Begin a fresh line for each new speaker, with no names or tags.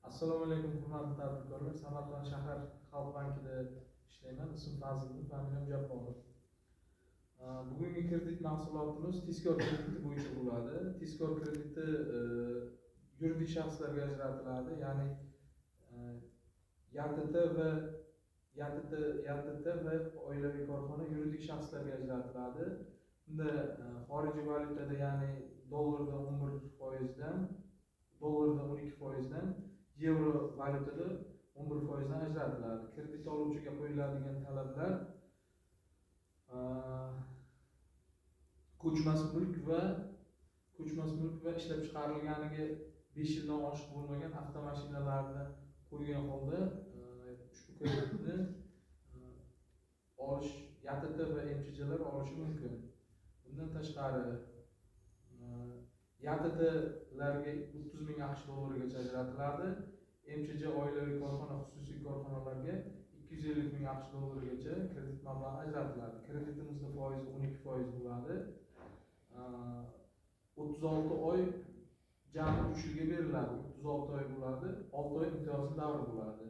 Assalomu alaykum, hurmatli tadbirkorlar. Samarqand shahar Xalq bankida ishlayman. Ismim Fazliddin, familiyam Jabborov. Bugungi kredit mahsulotimiz tezkor krediti bo'yicha bo'ladi. Tezkor krediti yuridik shaxslarga ajratiladi, ya'ni YaTT va YaTT va oilaviy korxona yuridik shaxslarga ajratiladi. Unda xorijiy valyutada, ya'ni dollarda 11%dan, dollarda 12%dan, yevro valyutada 11%dan ajratiladi. Kredit oluvchiga qo'yiladigan talablar ko'chmas mulk va ishlab chiqarilganiga 5 yildan oshiq bo'lmagan avtomashinalarni qo'ygan holda ushbu kreditni olish YaTT va MChJlar olishi mumkin. Bundan tashqari, YaTTlarga 30 000 AQSh dollarigacha ajratiladi. MChJ, oilaviy korxona, xususiy korxonalarga 250 000 AQSh dollarigacha kredit mablag'i ajratiladi. Kreditimizni foizi 12% bo'ladi. 36 oy, jami 3 yilga beriladi. 36 oy bo'ladi, 6 oy imtiyozli davr bo'ladi.